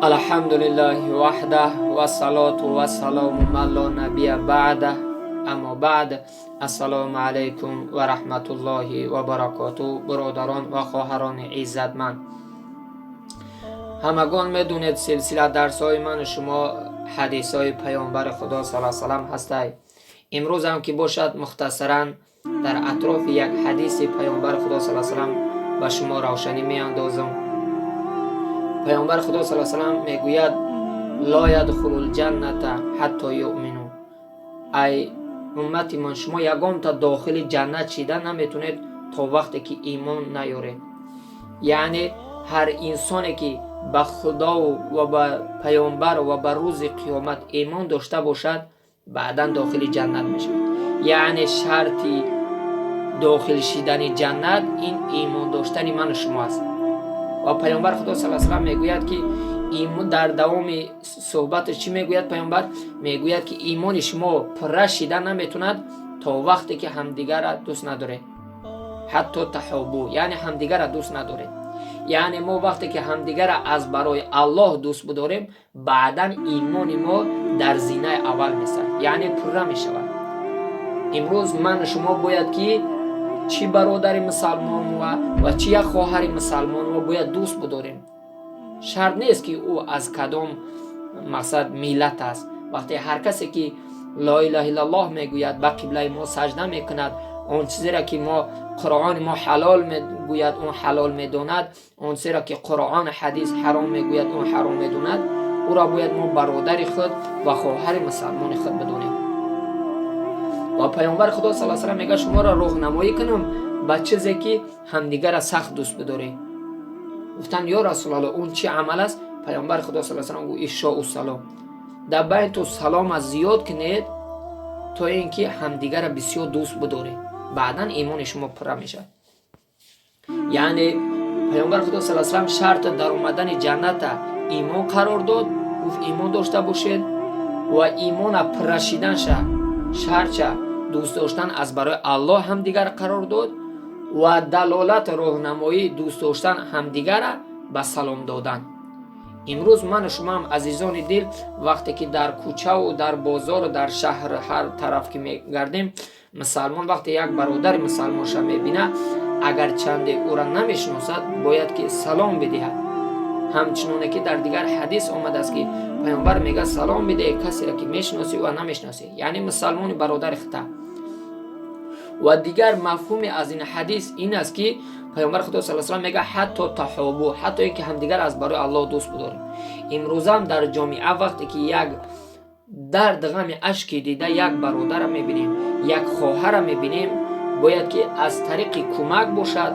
Алҳамдулиллаҳи ваҳдаҳ вассалоту вассалому ман ло набия баъдаҳ, аммо баъд. Ассалому алайкум ва раҳматуллоҳи ва баракоту. Бародарон ва хоҳарони иззатманд, ҳамагон медонед, силсила дарсҳои ману шумо ҳадисҳои паёмбари Худо сала салам ҳастай. Имрӯзам ки бошад, мухтасаран дар атрофи як ҳадиси паёмбари Худо сала салам ба шумо равшанӣ меандозам. Паёмбари Худо сала салам мегӯяд: «Ло ядхулу лҷанната ҳатто юъмину». Ай уммати ман, шумо ягонта дохили ҷаннат шида наметавонед, то вақте ки имон наёред. Яъне ҳар инсоне ки ба Худову ва ба паёмбар ва ба рӯзи қиёмат имон дошта бошад, баъдан дохили ҷаннат мешавад. Яъне шарти дохил шидани ҷаннат ин имон доштани ману шумо аст. Ва паёмбар Худо сала салам мегӯяд, ки дар давоми суҳбаташ чӣ мегӯяд? Паёмбар мегӯяд, ки имони шумо пурра шида наметавонад, то вақте ки ҳамдигарра дӯст надоред. Ҳатто таҳобу, яъне ҳамдигарра дӯст надоред. Яъне мо вақте ки ҳамдигарра аз барои Аллоҳ дӯст бидорем, баъдан имони мо дар зинаи аввал месад, яъне пурра мешавад. Имрӯз ману шумо бояд ки чӣ бародари мусалмон ва чӣ як хоҳари мусалмон мо бояд дӯст бидорем. Шарт нест, ки ӯ аз кадом мақсад, миллат аст. Вақте ҳар касе ки ло илаҳа иллаллоҳ мегӯяд, ба қиблаи мо сажда мекунад, он чизеро ки мо Қуръони мо ҳалол мегӯяд, он ҳалол медонад, он чизеро ки Қуръону ҳадис ҳаром мегӯяд, он ҳаром медонад, ӯро бояд мо бародари худ ва хоҳари мусалмони худ бидонем. Ва паёмбари Худо сала салам мегӯяд: «Шуморо роҳнамоӣ кунам ба чизе, ки ҳамдигарра сахт дӯст бидоред?» Гуфтанд: «Ё Расулалло, он чӣ амал аст?» Паёмбари Худо сала салам гуфт: «Ифшоу салом». Дар байни ту салома зиёд кунед, то ин ки ҳамдигарра бисёр дӯст бидоред, баъдан имони шумо пурра мешавад. Яъне паёмбари Худо сала салам шарти даромадани ҷанната имон қарор дод, гуфт: «Имон дошта бошед». Ва имона пурра шиданша шартша дӯст доштан аз барои Аллоҳ ҳамдигар қарор дод ва далолат, роҳнамоӣ, дӯст доштан ҳамдигара ба салом додан. Имрӯз ману шумоам, азизони дил, вақте ки дар кӯчаву дар бозору дар шаҳр, ҳар тараф ки мегардем, мусалмон вақте як бародари мусалмонша мебина, агар чанде ӯра намешиносад, бояд ки салом бидиҳад. Ҳамчуноне ки дар дигар ҳадис омадааст, ки паёмбар мегӯяд: «Салом бидеҳ касеро ки мешиносӣ ва намешиносӣ», яъне мусалмони бародари хита. Ва дигар мафҳуми аз ин ҳадис ин аст, ки паёмбари Худо сала салам мегӯяд: «Ҳатто таҳобу», ҳатто ин ки ҳамдигар аз барои Аллоҳ дӯст бидорем. Имрӯзам дар ҷомеа вақте ки як дард, ғами ашки дида як бародара мебинем, як хоҳара мебинем, бояд ки аз тариқи кӯмак бошад,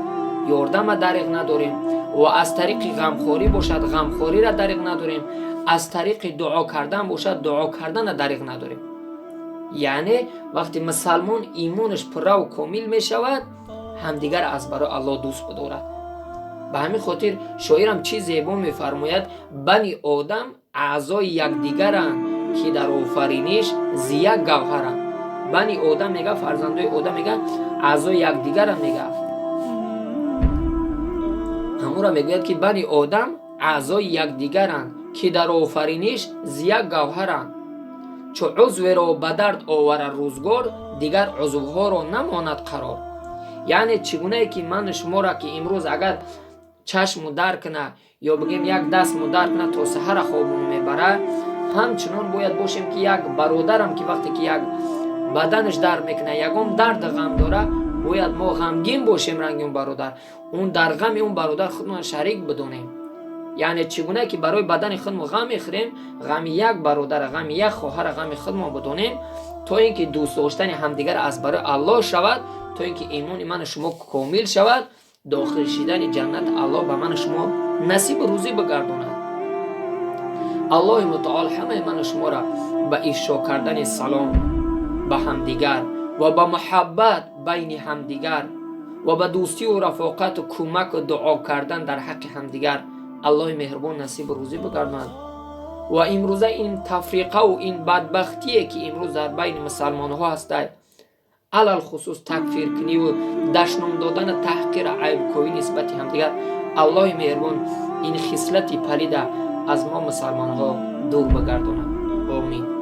ёрдама дариғ надорем ва аз тариқи ғамхорӣ бошад, ғамхориро дариғ надорем, аз тариқи дуо кардан бошад, дуо кардана дариғ надорем. Яъне вақте мусалмон имонаш пурраву комил мешавад, ҳамдигар аз барои Аллоҳ дӯст бидорад. Ба ҳамин хотир шоирам чӣ зебо мефармояд: «Бани одам аъзои якдигаранд, ки дар офариниш зи як гавҳаранд». Бани одам мега, фарзандои одам мега, аъзои якдигаранд мега. Ҳамура мегӯяд, ки бани одам аъзои якдигаранд, ки дар офариниш зи як гавҳаранд. Чу узверо ба дард оварад рӯзгор, дигар узвҳоро намонад қарор. Яъне чӣ гунае ки ману шуморо, ки имрӯз агар чашму дар куна ё бигем як дастму дар куна, то саҳара хобмон мебарад, ҳамчунон бояд бошем, ки як бародарам, ки вақте ки як баданаш дард мекунад, ягон дарду ғам дора, бояд мо ғамгин бошем ранги он бародар, он дар ғами он бародар худмон шарик бидонем. Яъне чӣ гуна ки барои бадани худмо ғам мехӯрем, ғами як бародара, ғами як хоҳара ғами худмо бидонем, то ин ки дӯст доштани ҳамдигар аз барои Аллоҳ шавад, то ин ки имони ману шумо комил шавад, дохил шидани ҷаннат Аллоҳ ба ману шумо насибу рӯзӣ бигардонад. Аллоҳи мутаол ҳамаи ману шуморо ба ифшо кардани салом ба ҳамдигар ва ба муҳаббат байни ҳамдигар ва ба дӯстию рафоқату кӯмаку дуо кардан дар ҳаққи ҳамдигар Аллоҳи меҳрубон насибу рӯзӣ бигардонад. Ва имрӯза ин тафриқаву ин бадбахтие, ки имрӯз дар байни мусалмонҳо ҳастад, алалхусус такфиркуниву дашном додана, таҳқира, айбкӯӣ нисбати ҳамдигар, Аллоҳи меҳрубон ин хислати палида аз мо мусалмонҳо дур бигардонад. Омин.